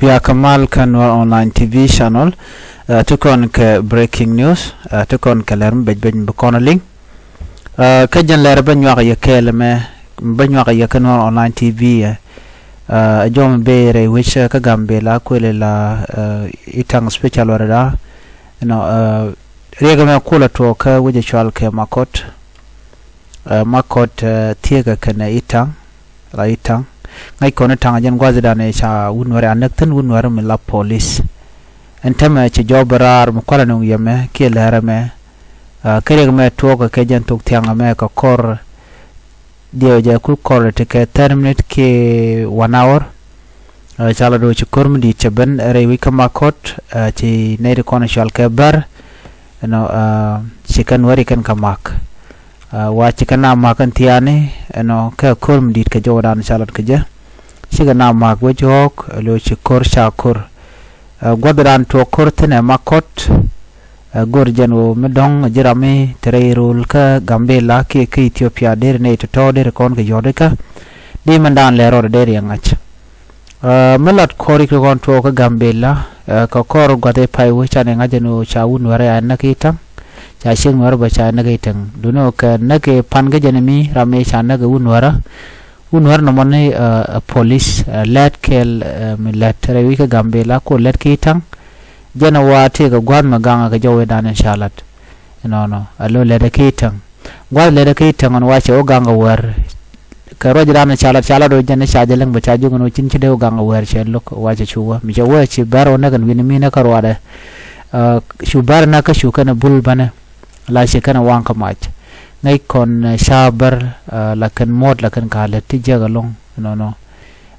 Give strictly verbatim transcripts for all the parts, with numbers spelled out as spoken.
Bia kɛ mal kä Nuer Online T V channel. Ɛ, ti kɔn kɛ breaking news, ɛ, ti kɔn kɛ lɛr mi bec bec mi bi kɔn a liŋ. Ɛ, kä jɛn lɛr bä nyuak yɛ kɛɛl mɛ, bä nyuak yɛ kä Nuer Online T V, ɛ. Ɛ, jɔm bee rɛy wec, ɛ, kä Gambela kuël la, ɛ, Itaŋ special wɛrɛ da. Inɔ, ɛ, riɛk mɛ kulɛ tuɔɔk kä wec ɛ cual kɛ Makɔt. Ɛ, Makɔt, ɛ, thiekä kɛnɛ Itaŋ, la Itaŋ. Ŋäc kɔn Itaŋ jɛn gua̱thdan ɛ ca wut Nuɛr a näk thi̱n, wut Nuɛr mi la polis. Ɛn täämɛ ci jɔw bä raar mi kualɛ nuŋ yɛmɛ kiɛ lɛrɛ mɛ. Ɛ, kä riɛk mɛ tuɔɔk kɛ jɛn thok thiaŋ mɛ kɛ kɔr diɛw jɛ kul kɔr ti kɛ thirty minute kiɛ one hour. Ɛ, ca la do̱ ci ko̱r mi di̱i̱t cɛ ben rɛy wi̱c kä Makɔt, ɛ, ci nɛy ti kɔn cual kɛ Bär, ɛnɔ, ɛ, ci kɛn wä ri kɛn kɛ mak. Ɛ, wa ci kɛn a mak kɛn thiaani, ɛnɔ, kɛ ko̱r mi di̱i̱t kɛ jɔwdan ca lat kɛ jɛ. Cikɛ na mak wec ɣɔ̱ɔ̱k, ɛ, lo̱ ci ko̱r ca ko̱r. Ɛ, gua̱thdan tuɔɔk ko̱r thi̱n ɛ Makɔt, ɛ, go̱r jɛn ɣöö mi dɔ̱ŋ ji̱ ram mi te rɛy rööl kä Gambela kiɛ kä Ethiopia deri nɛy tɔ̱tɔ̱ deri kɔn kɛ yɔ̱t ikä. Di mɛn daan lɛ rɔɔdɛ deri ɛ ŋa̱c. Ɛ, mi lat kɔr ikɛ kɔn tuɔɔk kä Gambela, ɛ, kɛ kɔr gua̱th i̱ pay wee canɛ ŋa̱c jɛn ɣöö ca wut Nuɛrɛ a näk Itaŋ. Ca ciek Nuɛrɛ bä ca näk Itaŋ. Duundɛ ɣöö kɛ näk i̱ pan kä jɛn imi ram mi ca näk i̱ wut Nuɛrɛ. Wut Nuɛr nɔmɔ ni, ɛ, ɛ, polis, ɛ, lɛt kɛɛl, ɛ, mi lɛt rɛy wi̱c kä Gambela, ko lɛt ki Itaŋ. Jɛn ɛ wa tëëkɛ gua̱a̱th mi gaŋ kɛ jɔw ɛ dan in ca lat. Nɔnɔ, ɛ lo lɛt ɛ ki Itaŋ. Gua̱a̱th lɛt ɛ ki Itaŋ ɣän wa cɛ wä gaŋ kɛ wäär. Kɛ ruac dan in ca lat, ca lat wä jɛn in ca jɛ liŋ bɛ ca jiök ɛn wä cin ci dee wä gaŋ kɛ wäär cɛ lo̱k wa cɛ cu wä. Mi cɛ wä ci Bär wä näk ɛn wi̱n mi nɛ kä ruaadɛ. Ɛ, cu Bär näk kä cu kɛn ɛ bul bänɛ. La ci kɛn ɛ waŋ kä mac. Ŋäc kɔn, ɛ, ca Bär, ɛ, la kɛn muɔ̱t la kɛn ka lät ti jiäk ɛlɔ̱ŋ, nɔnɔ.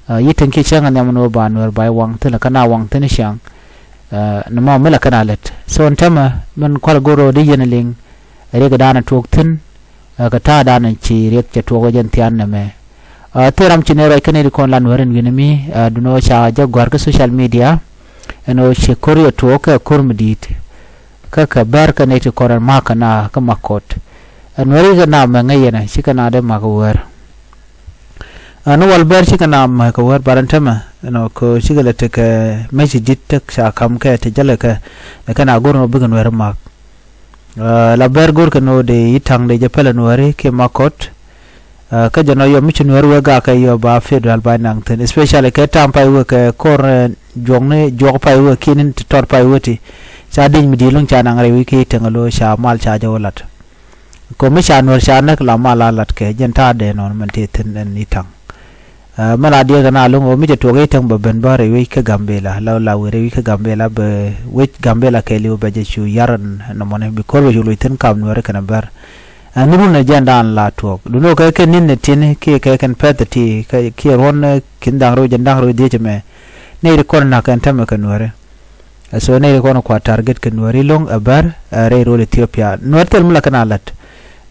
Ɛ, yi Itaŋ kiɛ cäŋ ɛ nhiam ni wä ba Nuɛr ba i̱ waŋ thi̱n la kɛn a waŋ thi̱n cäŋ. Ɛ, ni mɔ mi la kɛn a lät. So ɛn täämɛ min kual go̱r rɔ di yɛn liŋ, ɛ, riɛk dan ɛ tuɔɔk thi̱n, ɛ, kɛ ta̱a̱ dan ɛ ci riɛk cɛ tuɔɔk ɛ jɛn thian nɛmɛ. Ɛ, thil ram ci ni ruac kɛn ɛ di kɔn la Nuɛr ɛn wi̱n mi, ɛ, duundɛ ɣöö ca jɛ gɔ̱a̱r kä social media, ɛn ɣöö ci ko̱r yɛ tuɔɔk kɛ ko̱r mi di̱i̱t. Kä kɛ Bär kä nɛy ti kɔn ɛn ma̱a̱k kɛ na kä Makɔt. Ɛn Nuɛri kɛ na mɛ ŋäc yɛn ɛ, cikɛ na dee ma̱a̱k kɛ wäär. Ɛn wal Bär cikɛ na ma̱a̱k kɛ wäär, bar ɛn täämɛ, ɛn ɣöö kɛ cikɛ lɛ tekɛ mec di̱t tek ca ka̱m kɛ ti jälɛ kɛ, ɛ kɛn a go̱r ni wä bikɛ Nuɛri ma̱a̱k. Ɛ, la Bär go̱r kɛ ni wä dee Itaŋ dee jɛ pälɛ Nuɛri kiɛ Makɔt. Ɛ, kä jɛ nɔ yɔ mi ci Nuɛr wee gak kɛ yɔ ba federal ba naŋ thi̱n, especially kɛ tam pay wee kɛ kɔr, ɛ, juɔkni juɔk pay wee kiɛ ni ti tɔt pay wee ti. Ca di̱c mi di̱i̱t lo̱ŋ ca naŋ rɛy wi̱c kiɛ Itaŋ ɛ lo̱ ca mal ca jɛ wä lat. Kɔ mi ca Nuɛr ca näk la mal a lat kɛ jɛn ta̱a̱ dee nɔn mɛn ti thi̱n ɛn Itaŋ. Ɛ, mɛn a diɛɛk ɛn a lo̱ŋ ɣöö mi cɛ tuɔɔk Itaŋ bɛ ben bä rɛy wi̱c kä Gambela, la la wee rɛy wi̱c kä Gambela bɛ wi̱c Gambela kɛɛliw bɛ jɛ cu yar ɛn nɔmɔni bi ko̱r bɛ cu loc thi̱n kam Nuɛri kɛnɛ Bär. Ɛn run ɛ jɛn daan la tuɔɔk. Duundɛ ɣöö kɛ kɛ ni̱n ɛ ti̱ni kiɛ kɛ kɛn pɛth ɛ ti kɛ, kiɛ ruɔ̱n, ɛ, ki̱n da̱ŋ rɛw jɛn da̱ŋ rɛw dhiec ɛmɛ. Nɛy ri kɔn na̱k ɛn täämɛ kɛ Nuɛri. Ɛ, so nɛy ri kɔn kua target kɛ Nuɛri lo̱ŋ ɛ Bär, ɛ, rɛy rööl Ethiopia. Nuɛr thil mi la kɛn a lät.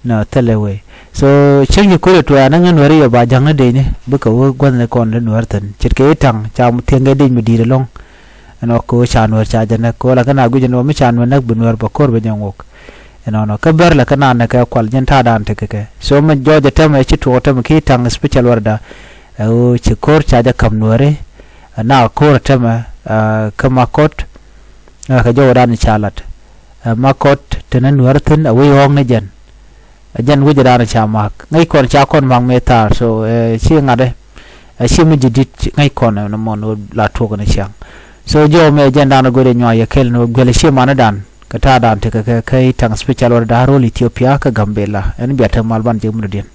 Nɔ, thilɛ wee. So cäŋ ci ko̱r ɛ tuɔɔk a näŋ ni Nuɛri yɔ ba ja̱ŋni dec ni bikɛ wä gua̱thni kɔn ni Nuɛr thi̱n. Ce̱tkɛ Itaŋ ca thiäŋkɛ dec mi di̱i̱t ɛlɔ̱ŋ. Ɛn ɣöö kɛ ɣöö ca Nuɛr ca jɛ näk kɛ ɣöö la kɛn a guic ɛn ɣöö mi ca Nuɛr näk bi Nuɛr bɛ ko̱r bɛ nyɛ ŋuɔ̱k. Ɛnɔnɔ kä Bär la kɛn a näk kɛ kual jɛn ta̱a̱ dan tekɛ kɛ. So mɛ jɔɔcɛ täämɛ ci tuɔɔk täämɛ ki Itaŋ special wärda. Ɛ ɣöö ci ko̱r ca jɛ ka̱m Nuɛri. Ɛ na ko̱r täämɛ, ɛ, kä Makɔt. Ɛ kɛ jɔwdan ca lat. Ɛ Makɔt te ni Nuɛr thi̱n ɛ wi̱i̱ ɣɔ̱ɔ̱ŋ ni jɛn. Ɛ jɛn wi̱cdan ca ma̱a̱k. Ŋäc kɔn ca kɔn ma̱a̱k mëë thaar, so, ɛ, ci ŋa̱t ɛ. Ɛ ci mi ji̱ di̱t ŋäc kɔn ɛ nɔmɔ ni la tuɔɔk ni ciaŋ. So jɔw mɛ jɛn dan go̱rɛ nyuak yɛ kɛl ni guɛl ci manidan kɛ ta̱a̱ dan tekɛ kɛ, kɛ Itaŋ special wärda rööl Ethiopia kä Gambela. Ɛn bia te mal ban jɛ mudɔ̱diɛn.